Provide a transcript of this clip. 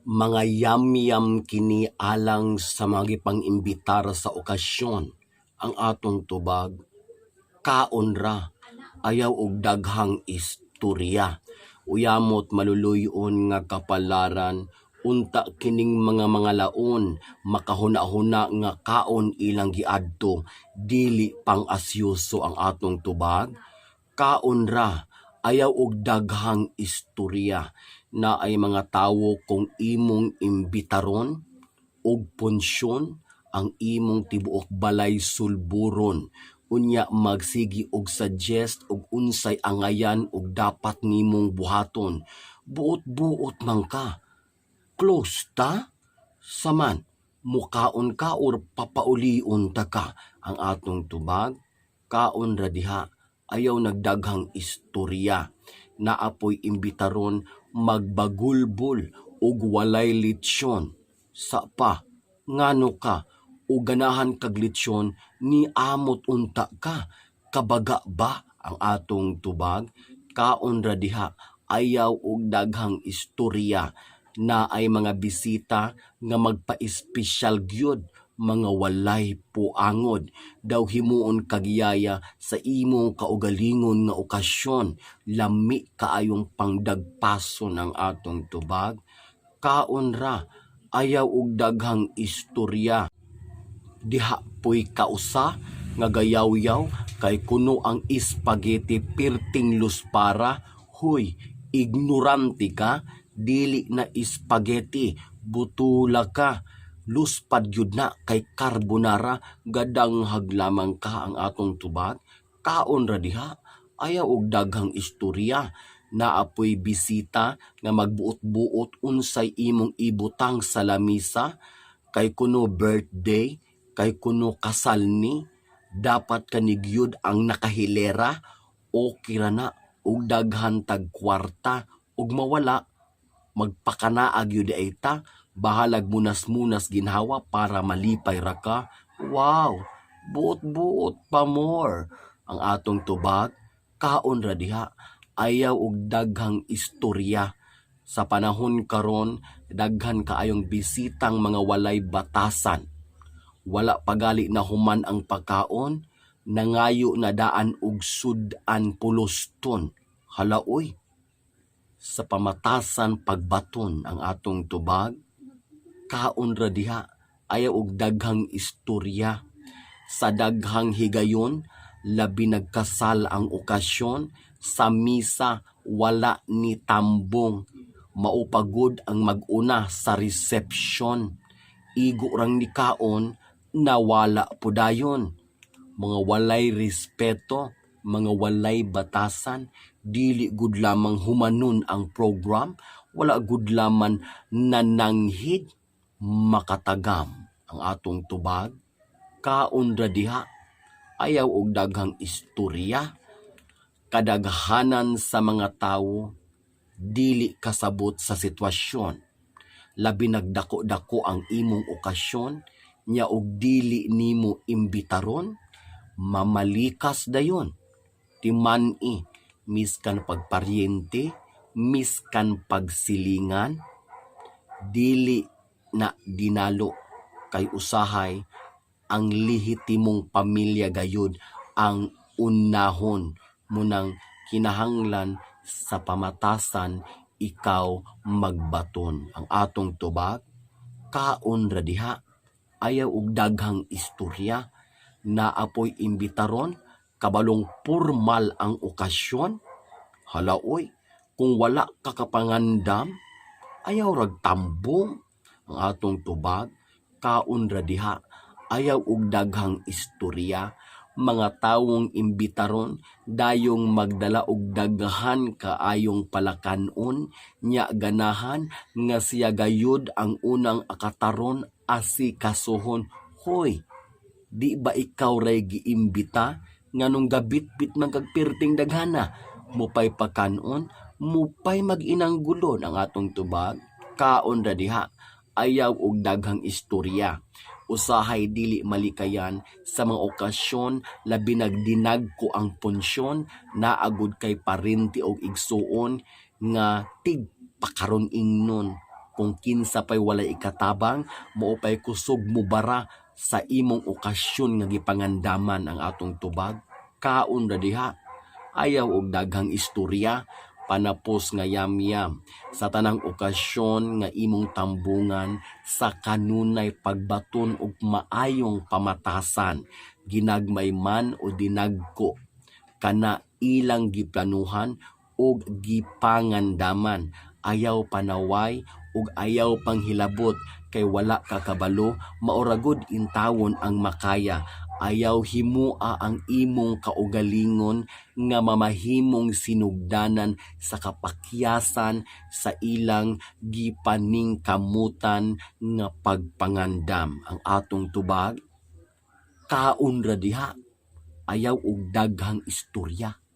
Mga yamyam kini alang sa mga gipang-imbitar sa okasyon. Ang atong tubag, kaon ra, ayaw og daghang istorya. Uyamot maluluy-on nga kapalaran, unta kining mga laon makahuna-huna nga kaon ilang giadto, dili pang-asyoso. Ang atong tubag, kaon ra, ayaw og daghang istorya. Naay mga tawo, kung imong imbitaron og punsyon, ang imong tibuok balay sulburon. Unya magsigi og suggest og unsay angayan og dapat nimong buhaton. Buot-buot man ka, close ta saman, mukaon ka or papaulion ta ka? Ang atong tubag, kaon ra diha, ayaw nagdaghang istorya. Naa poy imbitaron, magbagulbol og walay litsyon. Sa pa, ngano ka o ganahan kag litsyon, ni amot unta ka? Kabaga ba? Ang atong tubag, kaon ra diha, ayaw og daghang istorya. Naay mga bisita nga magpa-espesyal gyud, mga walay puangod, daw himuon kag yaya sa imong kaugalingon nga okasyon. Lami kaayong pangdagpason. Ang atong tubag, kaon ra, ayaw og daghang istorya. Diha poy kausa nga gayawyaw kay kuno ang spaghetti pirting luspara. Huy, ignorante ka, dili na spaghetti, butula ka, luspad gyud na kay carbonara. Gadanghag lamang ka. Ang atong tubag, kaon ra diha, ayaw og daghang istorya. Naa poy bisita nga magbuot-buot unsay imong ibutang sa lamisa, kay kuno birthday, kay kuno kasal ni, dapat kanigyud ang nakahilera. Okay ra na og daghan tag kwarta, ug mawala magpakanaag yun ay ta, bahalag munas-munas ginhawa para malipay ra ka. Wow, buot-buot pa more. Ang atong tubag, kaon ra diha, ayaw og daghang istorya. Sa panahon karon, daghan kaayong bisitang mga walay batasan. Wala pagali na human ang pagkaon, nangayo na daan og sud-an puluston. Halaoy, sa pamatasan pagbaton. Ang atong tubag, kaon ra diha, ayaw og daghang istorya. Sa daghang higayon, labi nagkasal ang okasyon, sa misa wala ni tambong, maupagod ang mag-una sa reception. Igo rang ni kaon, nawala po dayon. Mga walay respeto, mga walay batasan, dili gud lamang humanon ang program, wala gud laman nananghid makatagam. Ang atong tubag, kaon ra diha, ayaw og daghang istorya. Kadaghanan sa mga tawo dili kasabot sa sitwasyon. Labi nagdako-dako ang imong okasyon, nya og dili nimo imbitaron, mamalikas dayon. Timan-i, miskan pagparyente, miskan pagsilingan, dili na dinalo kay usahay ang lehitimong pamilya gayud ang unahon mo nang kinahanglan sa pamatasan ikaw magbaton. Ang atong tubag, kaon ra diha, ayaw og daghang istorya. Naa poy imbitaron, kabalong formal ang okasyon. Halaoy, kung wala ka kapangandam, ayaw rag tambong. Ang atong tubag, kaon ra diha, ayaw og daghang istorya. Mga tawong imbitaron, dayong magdala og daghan kaayong palakanon, nya ganahan nga siya gayud ang unang akataron, asikasuhon. Hoy, di ba ikaw ray giimbita? Nganong gabitbit man kag pirting daghana? Mupay pakanon, mupay mag-inang gulon. Ang atong tubag, kaon ra diha, ayaw og daghang istorya. Usahay dili malikayan sa mga okasyon, labi nagdinagko ang punsyon, naagod kay parente og igsuon nga tig pakaron ingnon. Kung kinsa pay walay ikatabang, mao pay kusog mubara sa imong okasyon nga gipangandaman. Ang atong tubag, kaon ra diha, ayaw og daghang istorya, panapos nga yamyam. Sa tanang okasyon nga imong tambungan sa kanunay pagbaton og maayong pamatasan, ginagmay man o dinagko kana ilang giplanuhan og gipangandaman, ayaw panaway ug ayaw panghilabot kay wala ka kabalo, mao ra gud intawon ang makaya. Ayaw himua ang imong kaugalingon nga mamahimong sinugdanan sa kapakyasan sa ilang gipaningkamutan nga pagpangandam. Ang atong tubag, kaon ra diha, ayaw og daghang istorya.